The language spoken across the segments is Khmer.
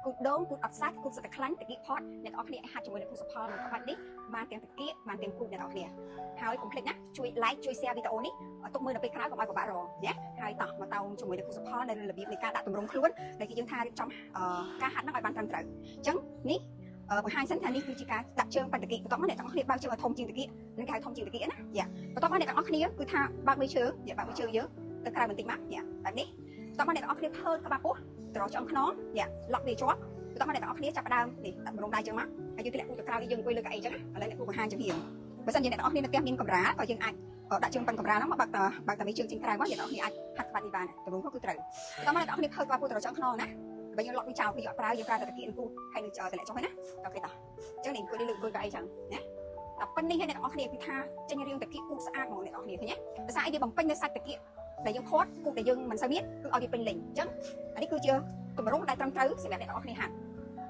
គូតដងគូតអត់សាច់គូតសិតតែខ្លាញ់តាគៀកផតអ្នកទាំងអស់គ្នាអាចហាត់ជាមួយនឹងគ្រូសុផលនៅក្បាច់នេះបានទាំងតាគៀកបានទាំងគូតអ្នកទាំងអស់គ្នាហើយកុំភ្លេចណាជួយ like ជួយ share វីដេអូនេះទុកមើលនៅពេលក្រោយកុំឲ្យពិបាករងណាហើយតោះមកតោងជាមួយនឹងគ្រូសុផលនៅរបៀបនៃការដាក់ទម្រង់ខ្លួនដែលគេយើងថារៀបចំការហាត់ហ្នឹងឲ្យបានត្រឹមត្រូវអញ្ចឹងនេះបង្ហាញសិនថានេះគឺជាការដាក់ជើងប៉ាន់តាគៀកបន្ទាប់មកអ្នកទាំងអស់គ្នាបើកជើងឲ្យធំជាងតាគៀកនឹងគេហៅធំជាងតាគៀកណាយ៉ាបន្ទាប់មកអ្នកទាំងអស់គ្នាគឺថាបើកមួយជើងយ៉ាបើកមួយជើងយើងទៅក្រៅបន្តិចមកយ៉ាបែបនេះបន្ទាប់មកអ្នកទាំងអស់គ្នាភើតក្បាលពោះត្រចឆ្អឹងខ្នងយ៉ាឡុកវាជាប់បន្ទាប់មកអ្នកទាំងអស់គ្នាចាប់ផ្ដើមនេះដាក់ម្រងដៃជើងមកហើយយើងធ្លាក់គូទៅក្រៅយើងអង្គុយលើកៅអីចឹងឥឡូវអ្នកគ្រូបង្ហាញជំហានបើសិនជាអ្នកទាំងអស់គ្នានៅផ្ទះមានកម្រាលក៏យើងអាចដាក់ជើងប៉ិនកម្រាលហ្នឹងមកបើកតែជើងចេញក្រៅមកអ្នកទាំងអស់គ្នាអាចហាត់ក្បាច់នេះបានទម្រង់គឺត្រូវបន្ទាប់មកអ្នកទាំងអស់គ្នាភើតក្បាលពោះត្រចឆ្អឹងខ្នងណាបើយើងឡុកវាចោលគឺយើងអត់ប្រើយើងប្រើតែតាគៀកគូហើយនឹងតម្លាក់ចុះហើយណាអូខេតោះអញ្ចឹងនេះអង្គុយលើអង្គុយកៅអីចឹងណាតែប៉ុណ្នេះហើយអ្នកទាំងអស់គ្នាគឺថាចេញរឿងតាគៀកគូស្អាតហ្មងអ្នកទាំងអស់គ្នាឃើញទេភាសាអីវាបំពេញនៅសាច់តាគៀកដែលយើងផាត់គូដែលយើងមិនសូវមានគឺឲ្យវាពេញលេញអញ្ចឹងអានេះគឺជាទម្រង់ដែលត្រឹមត្រូវសម្រាប់អ្នកទាំងអស់គ្នាហាត់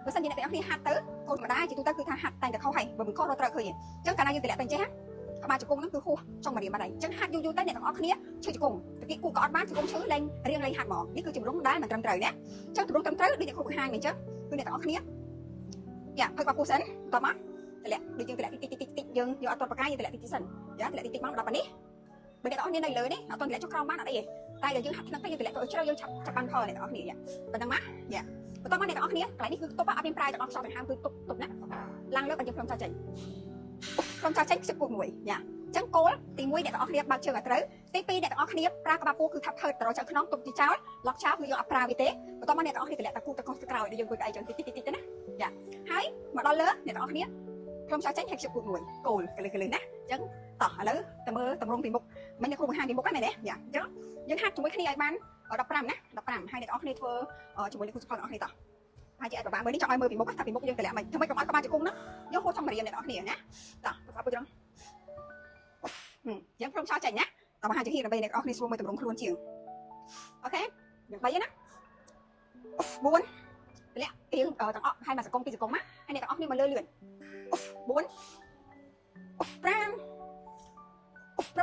បើសិនជាអ្នកទាំងអស់គ្នាហាត់ទៅកូនម្ដាយជាទូទៅគឺថាហាត់តែតែខុសហើយបើមិនខុសរត់ត្រូវឃើញអញ្ចឹងកាលណាយើងតម្លាក់ទៅចេះក្បាលជង្គង់ហ្នឹងគឺហួសចុងមករៀនបាត់ហើយអញ្ចឹងហាត់យូរយូរទៅអ្នកទាំងអស់គ្នាឈឺជង្គង់តាគៀកគូក៏អត់បានជង្គង់ឈឺលែងរៀងលែងហាត់ហ្មងនេះគឺទម្រង់ដែលមិនត្រឹមត្រូវណាអញ្ចឹងទម្រង់ត្រឹមត្រូវដូចអ្នកគ្រូបង្ហាញមកអញ្ចឹងគឺអ្នកទាំងអស់គ្នាយ៉ាផឹកបាពោះសិនបន្ទាប់មកតម្លាក់ដូចយើងតម្លាក់តិចតិចតិចតិចយើងយកអត់ទាត់ប្រកាយយើងតម្លាក់តិចតិចសិនយ៉ាតម្លាក់តិចតិចមកដល់ប៉ានេះបើអ្នកទាំងអស់គ្នានៅលើនេះអត់ទាន់តម្លាក់ចុះក្រោមបានអត់អីទេតែដល់យើងហាត់ថ្នឹកទៅយើងតម្លាក់ទៅជ្រៅយើងឆាប់ចាប់បានផលអ្នកទាំងអស់គ្នាយ៉ាប៉ុណ្ណឹងមកយ៉ាបន្ទាប់មកអ្នកទាំងអស់គ្នាកន្លែងនេះគឺទប់អត់មានប្រាយទាំងអស់ខ្យល់ដង្ហើមគឺទប់ទប់ណាឡើងលើបើយើងព្រមចោលចេញព្រមចោលចេញខ្ជិបគូមួយយ៉ាអញ្ចឹងគោលទី1អ្នកទាំងអស់គ្នាបើកជើងឲ្យត្រូវទី2អ្នកទាំងអស់គ្នាប្រើក្បាលពោះគឺថាប់ភើតត្រចខ្នងទប់ទីចោលឡុកចោលគឺយើងអត់ប្រើវាទេបន្ទាប់មកអ្នកទាំងអស់គ្នាតម្លាក់តាគូទៅកោសទៅក្រោយដែលយើងអង្គុយកៅអីចឹងតិចតិចតិចទៅណាយ៉ាហើយមកដល់លើអ្នកទាំងអស់គ្នាព្រមចោលចេញហើយខ្ជិបគូមួយកូលកលឹះកលឹះណាអញ្ចឹងតោះឥឡូវទៅមើលតម្រង់ពីមុខមិញអ្នកគ្រូបង្ហាញពីមុខហ្នឹងមែនទេយ៉ាអញ្ចឹងយើងហាត់ជាមួយគ្នាឲ្យបាន15ណា15ហើយអ្នកទាំងអស់គ្នាធ្វើជាមួយនឹងគ្រូសុផលទាំងអស់គ្នាតោះហើយជាអត់ប្របាមើលនេះចង់ឲ្យមើលពីមុខថាពីមុខយើងតម្លាក់មិនធ្វើម៉េចកុំឲ្យក្បាលជង្គង់ហ្នឹងយកហួសចង់មករៀនអ្នកទាំងអស់គ្នាណាតោះប្រកបពុជរងយើងព្រមចោលចេញណាតោះបង្ហាញជាហ៊ានដើម្បីអ្នកទាំងអស់គ្នាស្រួលមើលតម្រង់ខ្លួនជាងអូខេយើង3ណា4តម្លាក់អៀងទាំងអស់ហើយមកសង្គមពីសង្គមណាហើយអ្នកទាំងអស់គ្នាមកលើលឿន4 5 6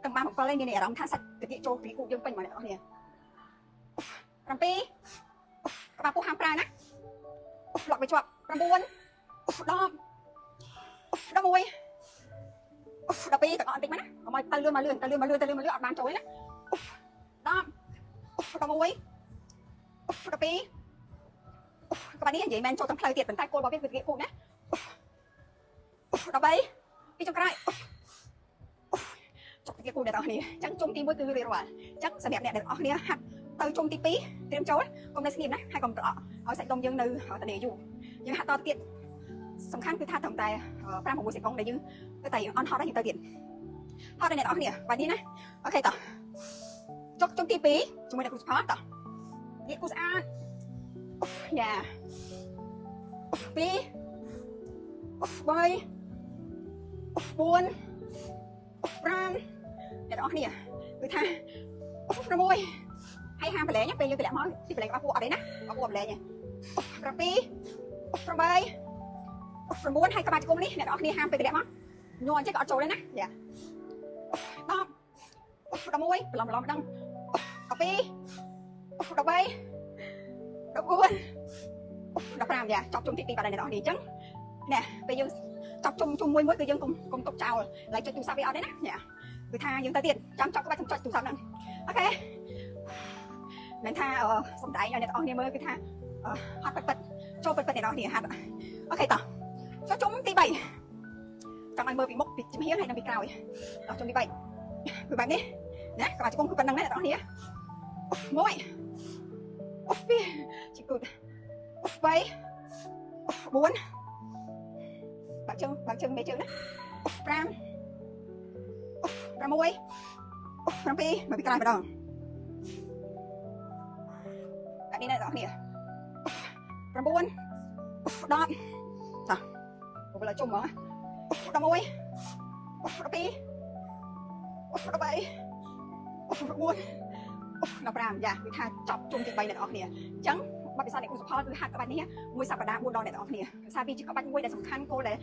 ទាំងបាន7ហើយមានអារម្មណ៍ថាសាច់តាគៀកចូលតាគៀកគូយើងពេញមកអ្នកទាំងអស់គ្នា7ក្បាលពោះហាមប្រើណាឡុកវាជាប់9 10 11 12ទាំងអស់បន្តិចមកណាកុំឲ្យទៅលឿនមកលឿនទៅលឿនមកលឿនទៅលឿនមកលឿនអត់បានចូលទេណា10 11 12ក្បាលនេះនិយាយមែនចូលទាំងផ្លូវទៀតប៉ុន្តែគោលរបស់វាគឺតាគៀកគូណា13ពីចុងក្រោយចុកតាគៀកគូអ្នកទាំងអស់គ្នាអញ្ចឹងជុំទី1គឺរួចរាល់អញ្ចឹងសម្រាប់អ្នកទាំងអស់គ្នាហាត់ទៅជុំទី2ត្រៀមចូលកុំនៅស្ងៀមណាហើយកុំត្រអក់ឲ្យសាច់ដុំយើងនៅតនេយូរយើងហាត់តទៅទៀតសំខាន់គឺថាត្រឹមតែ5 6សេកុងដែលយើងទៅតែអន់ហត់ហើយយើងទៅទៀតហត់ហើយអ្នកទាំងអស់គ្នាបាទនេះណាអូខេតោះចុកជុំទី2ជាមួយអ្នកគ្រូសុផលតោះនិយាយគូស្អាតយ៉ា2 3 4 5អ្នកទាំងអស់គ្នាគឺថា6ហើយហាមប្រឡែងពេលយើងតម្លាក់មកទីប្រឡែងក្បាលពោះអត់ទេណាក្បាលពោះប្រឡែង7 8 9ហើយក្បាលជង្គង់នេះអ្នកទាំងអស់គ្នាហាមពេលតម្លាក់មកញ័រអញ្ចឹងក៏អត់ចូលដែរណាយ៉ា10 11ប្រឡំប្រឡំដឹង12 13 14 15យ៉ាចប់ជុំទី2បាត់ហើយអ្នកទាំងអស់គ្នាអញ្ចឹងនេះពេលយើងចប់ជុំមួយមួយគឺយើងកុំទុកចោលឡើយចុចទូរស័ព្ទវាអត់ទេណាយ៉ាគឺថាយើងទៅទៀតចាំចប់ក្បាច់ខ្ញុំចុចទូរស័ព្ទហ្នឹងអូខេមិនថាសំដែងឲ្យអ្នកទាំងអស់គ្នាមើលគឺថាហាត់ពិតពិតចូលពិតពិតអ្នកទាំងអស់គ្នាហាត់អូខេតោះចូលជុំទី3ចង់ឲ្យមើលពីមុខពីចំហៀងហើយនិងពីក្រោយតោះជុំទី3គឺបែបនេះណាក្បាលជង្គង់គឺប៉ុណ្្នឹងណាអ្នកទាំងអស់គ្នា1 2ជីគូត3 4បាក់ជើងបាក់ជើងមេជើងណា5 6 7មកពីក្រោយម្ដងបែបនេះណាអ្នកទាំងអស់គ្នា9 10តោះ Rồi chung mà 11 12 13 14 15យ៉ាគឺថាចប់ជុំទី3អ្នកទាំងអស់គ្នាអញ្ចឹងបទពិសោធន៍នៃគ្រូសុផលគឺហាត់ក្បាច់នេះមួយសប្តាហ៍4ដងអ្នកទាំងអស់គ្នាភាសាវាជាក្បាច់មួយដែលសំខាន់គោលដែល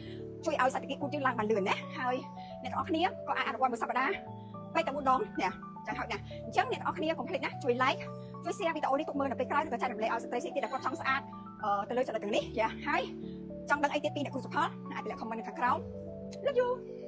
ជួយឲ្យសត្វតាគៀកគូយើងឡើងបានលឿនណាហើយអ្នកទាំងអស់គ្នាក៏អាចអនុវត្តមួយសប្តាហ៍3ទៅ4ដងណាចឹងហើយណាអញ្ចឹងអ្នកទាំងអស់គ្នាកុំភ្លេចណាជួយ like ជួយ share វីដេអូនេះទុកមើលនៅពេលក្រោយឬក៏ចែករំលែកឲ្យស្ត្រីផ្សេងទៀតដែលគាត់ចង់ស្អាតទៅលើចំណុចទាំងនេះយ៉ាហើយចង់ដឹងអីទៀតពីអ្នកគ្រូសុផលអាចទម្លាក់ comment នៅខាងក្រោម។ Love you.